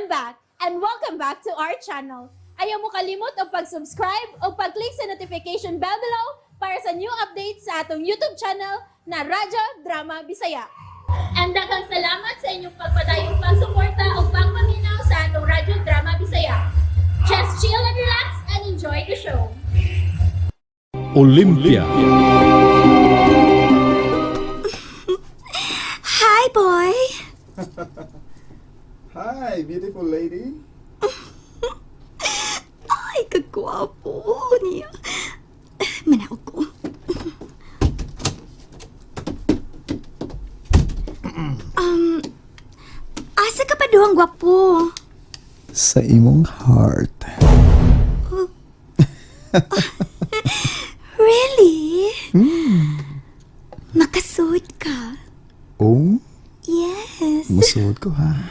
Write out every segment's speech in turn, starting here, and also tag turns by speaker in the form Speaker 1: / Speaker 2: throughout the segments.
Speaker 1: I'm back and welcome back to our channel. Ayaw mo kalimot og pag-subscribe o pag-click sa notification bell below para sa new updates sa atong YouTube channel na Radyo Drama Bisaya. And daghang salamat sa inyong pagpadayong pagsuporta o pagpaminaw sa atong Radyo Drama Bisaya. Just chill and relax and enjoy the show.
Speaker 2: Olympia.
Speaker 3: Hi, boy.
Speaker 4: Hi, beautiful lady.
Speaker 3: Ay, kagwapo niya. Manaog ko. Um, asa ka pa duhang gwapo?
Speaker 4: Sa imong heart.
Speaker 3: Really? Makasuod ka.
Speaker 4: Oh,
Speaker 3: Yes.
Speaker 4: musuod ko ha.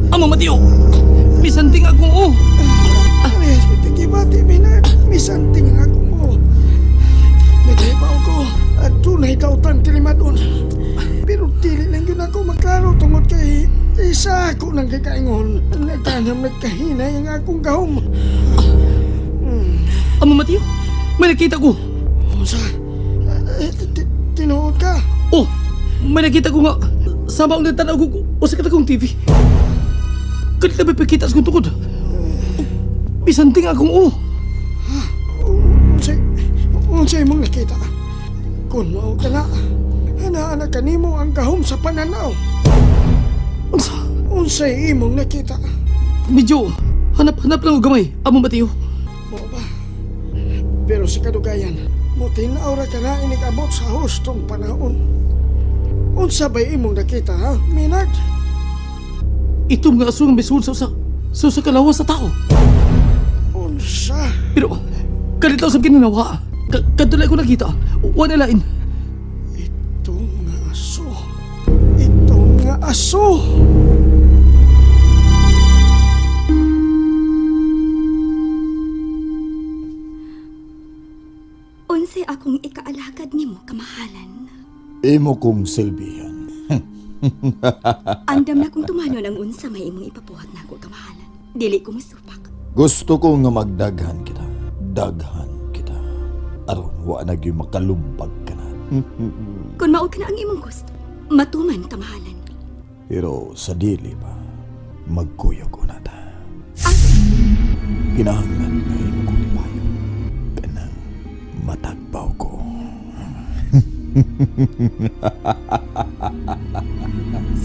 Speaker 5: Amo Mateo, bisanting akong o.
Speaker 6: Ay, tigibati, Minard. Misanting ang akong mo. Naghibaw ko at tunay kautan tilimadon. Pero dili lang yun ako maklaro tungod kay isa ako nang kakaingon. Nagtanam nagkahinay ang akong gahom.
Speaker 5: Amo Mateo, may nakita ko.
Speaker 6: Unsa? Eh, tinuod ka?
Speaker 5: Oh, may nakita ko nga. Sama ang natanaw ko usa ka akong TV. Kadto ba pakita sa kong tukod? Bisanting akong o.
Speaker 6: Unsay, unsay mong nakita? Kung mao ka na, ana-ana kanimo ang gahom sa pananaw.
Speaker 5: Unsa?
Speaker 6: Unsay imong nakita?
Speaker 5: Medyo hanap-hanap lang og gamay. Amo Mateo.
Speaker 6: Mao ba? Pero sa kadugayan, mutinaw ra ka na inikabot sa hustong panahon. Unsa bay imong nakita ha, Minard?
Speaker 5: Ito mga aso nga misuod sa usa sa usa ka lawas sa tao.
Speaker 6: Unsa?
Speaker 5: Pero kadto sa kinanawa. Kadto ko nakita. Wa na lain.
Speaker 6: Ito nga aso. Ito nga aso.
Speaker 3: Unsay akong ikaalagad nimo kamahalan.
Speaker 4: Imo kong silbihan.
Speaker 3: Andam na kong tumanon ang unsa may imong ipapuhat nako kamahalan. Dili ko musupak.
Speaker 4: Gusto ko nga magdaghan kita. Daghan kita. Aron wa na gyud makalumpag ka na.
Speaker 3: Kung mao ka na ang imong gusto, matuman kamahalan.
Speaker 4: Pero sa dili pa, magkuyog ko na ta. Kinahanglan nga imo kong lipayon. Kanang matagbaw ko.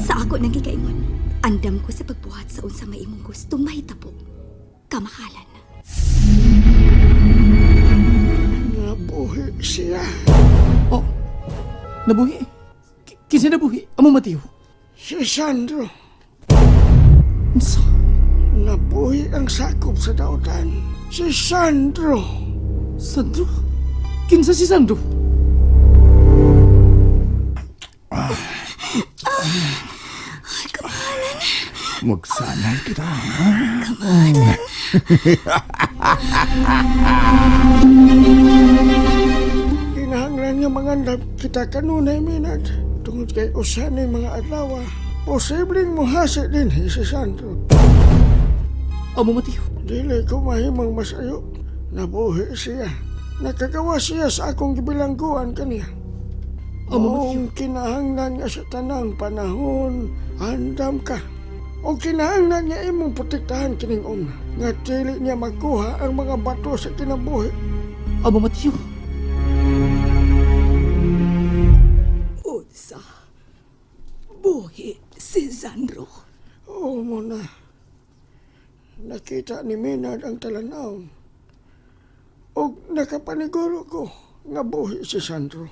Speaker 3: Sa ako nang gikaingon, andam ko sa pagbuhat sa unsa may imong gusto mahitabo. Kamahalan.
Speaker 6: Nabuhi siya.
Speaker 5: Oh, nabuhi. Kinsa nabuhi? Amo Mateo.
Speaker 6: Si Sandro.
Speaker 5: Unsa?
Speaker 6: Nabuhi ang sakop sa dautan. Si Sandro.
Speaker 5: Sandro? Kinsa si Sandro?
Speaker 4: Magsanay kita. Ha?
Speaker 6: Kinahanglan nga mangandam kita kanunay, Minard. Tungod kay usa ni mga adlaw, posibleng mohasi din si Sandro.
Speaker 5: Amo Mateo.
Speaker 6: Dili ko mahimong masayo. Nabuhi siya. Nakagawa siya sa akong gibilangguan kaniya.
Speaker 5: Amo Mateo.
Speaker 6: Maong kinahanglan nga sa tanang panahon, andam ka. O kinahanglan nga imong protektahan kining umna, nga dili niya makuha ang mga bato sa kinabuhi.
Speaker 5: Amo Mateo.
Speaker 7: Unsa? Buhi si Sandro.
Speaker 6: Oo mo na. Nakita ni Maynard ang talanaw. O nakapaniguro ko nga buhi si Sandro.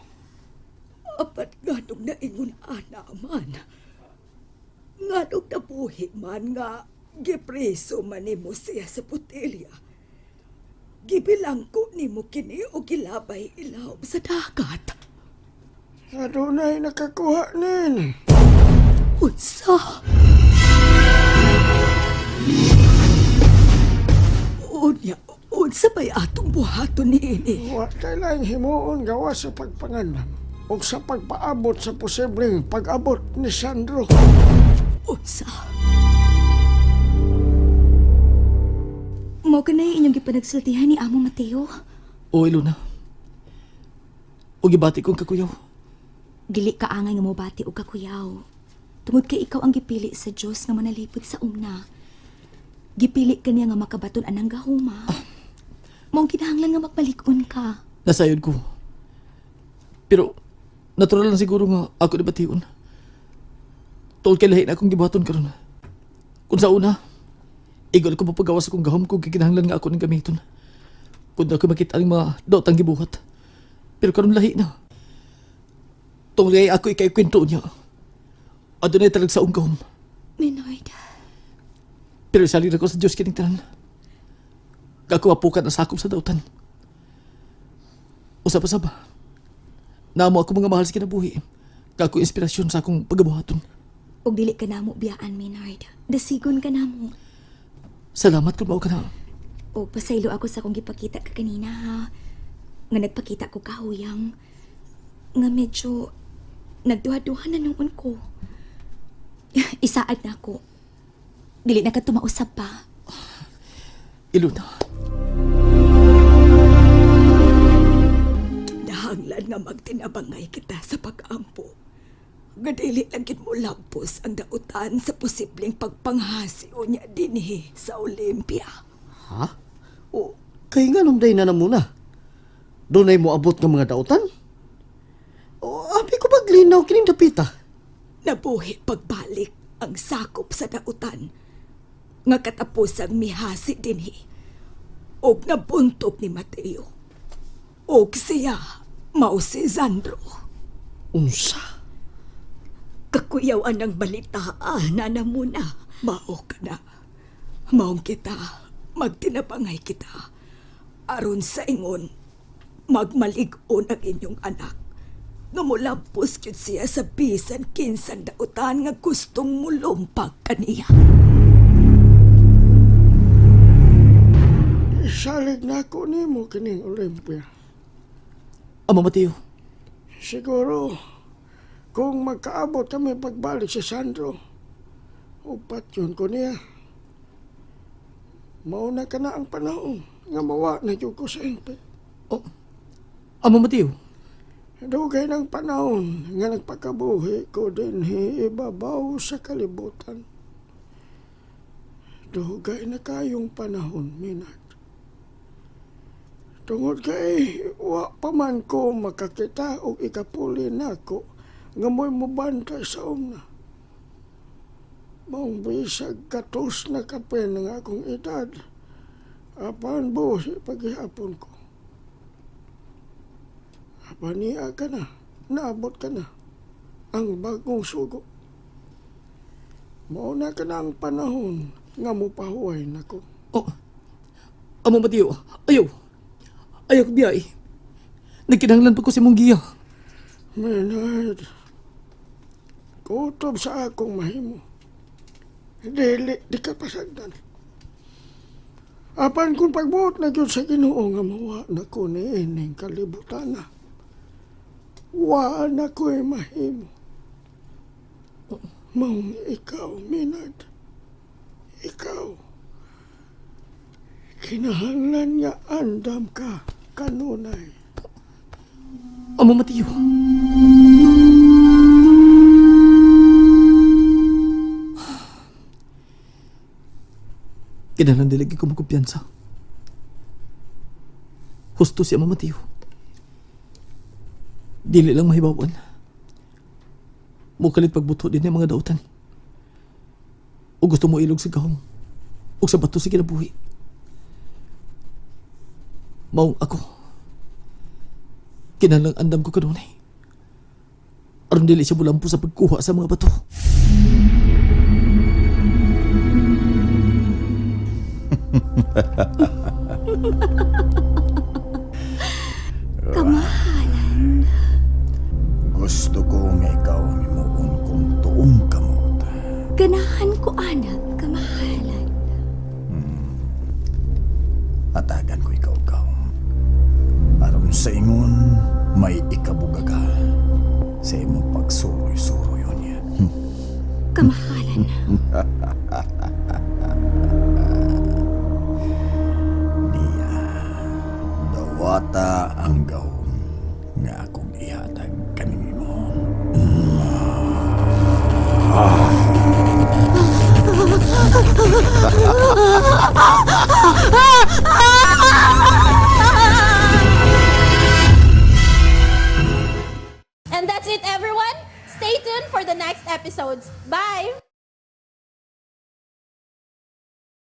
Speaker 7: Apat nganong naingon ana man. Nganong nabuhi man nga gipreso man nimo siya sa putilya. Gibilangko nimo kini o gilabay ilawom sa dagat.
Speaker 6: Adunay nakakuha nin.
Speaker 7: Unsa? Unya, unsa ba'y atong buhaton niini?
Speaker 6: Wa kay laing himuon gawas sa pagpangandam o sa pagpaabot sa posibleng pag-abot ni Sandro.
Speaker 7: Unsa?
Speaker 3: Mao kanay inyong gipanagsultihan ni Amo Mateo.
Speaker 5: O, Iluna. O gibati kong kakuyaw.
Speaker 3: Dili ka angay nga mobati og kakuyaw. Tungod kay ikaw ang gipili sa Dios nga manalipod sa umna. Gipili ka niya nga makabaton anang gahuma. Mao ang kinahanglan nga magbalikon ka.
Speaker 5: Nasayod ko. Pero, natural lang siguro nga ako nabation. Tuol kay lahi na akong gibuhaton karon. Kung sa una, igol ko mapagawas akong gahom kung gikinahanglan nga ako ng gamiton. Kung ako makita ang mga daotang gibuhat. Pero karon lahi na. Tungod kay ako ikay kwento niya. Adunay talag sa gahom.
Speaker 3: Minoyd,
Speaker 5: Pero isalig ako sa Diyos kining tanan. Kako apukan ang sakop sa dautan. Usap-usap. Naamo ako mga mahal sa kinabuhi. Kako inspirasyon sa akong pagabuhaton.
Speaker 3: ug dili ka namo biyaan, Maynard. Dasigon ka namo.
Speaker 5: Salamat kung mao ka na.
Speaker 3: O pasaylo ako sa akong gipakita ka kanina ha. Nga nagpakita ko kahuyang. Nga medyo nagduha-duha na noon ko. Isaad na ako. Dili na ka tumausap pa.
Speaker 5: Iluna.
Speaker 7: Kinahanglan nga magtinabangay kita sa pag-ampo. Nga dili lang gid mo lampos ang dautan sa posibleng pagpanghasi o niya dinhi sa Olympia.
Speaker 2: Ha? O, kay nga nung day na na muna. Doon ay moabot ng mga dautan? O, abi ko paglinaw kining dapita.
Speaker 7: Nabuhi pagbalik ang sakop sa dautan. Nga katapusang mihasi dinhi. Og nabuntob ni Mateo. Og siya mao si Zandro.
Speaker 2: Unsa?
Speaker 7: Kakuyaw ang balitaan na muna. Mao ka na. Maong kita, magtinabangay kita. Aron sa ingon, magmalig-on ang inyong anak. Nga mulampos gyud siya sa bisan kinsan dautan nga gustong mulumpag kaniya.
Speaker 6: Isalig na ako nimo kining Olympia.
Speaker 5: Ama Mateo.
Speaker 6: Siguro, kung magkaabot kami pagbalik si Sandro, upat yun ko niya. Mauna ka na ang panahon nga mawa na yun ko sa impit.
Speaker 5: Oh, Ama Mateo.
Speaker 6: Dugay ng panahon nga nagpakabuhi ko din ibabaw sa kalibutan. Dugay na kayong panahon, Minat. Tungod kay wa pa man ko makakita og ikapuli nako nga mo'y mubantay sa umna. Maong bisag gatos na kapin ang akong edad, apan buhi paghihapon ko. Apan niya ka na, naabot ka na, ang bagong sugo. Mauna ka na ang panahon nga mupahuway nako.
Speaker 5: Oh, Ama Mateo. Ayaw. Ayaw ko biyay. Nagkinahanglan pa ko sa imong giya.
Speaker 6: Maynard, kutob sa akong mahimo. Dili, di ka pasagdan. Apan kung pagbuot na gyud sa Ginoo nga mawa na ko niining kalibutan na. Wa na ko'y mahimo. Maong ikaw, Maynard. Ikaw. Kinahanglan nga andam ka kanunay.
Speaker 5: Ama Mateo. Kinahanglan dili gyud ko magkumpiyansa. Husto si Ama Mateo. Dili lang mahibawan. Mukalit pagbuto din ang mga dautan. O gusto mo ilog sa gahom. O sa bato sa kinabuhi. Maong ako. Kinahanglang andam ko kanunay. Aron dili siya bulampo sa pagkuha sa mga bato.
Speaker 3: Kamahalan.
Speaker 4: Gusto ko nga ikaw ang imuon kong tuong kamot.
Speaker 3: Ganahan ko anak, kamahalan.
Speaker 4: Atagan ko ikaw kaw. Aron sa ingon, may ikabuga ka. Sa imong pagsuroy-suroy niya.
Speaker 3: Kamahalan.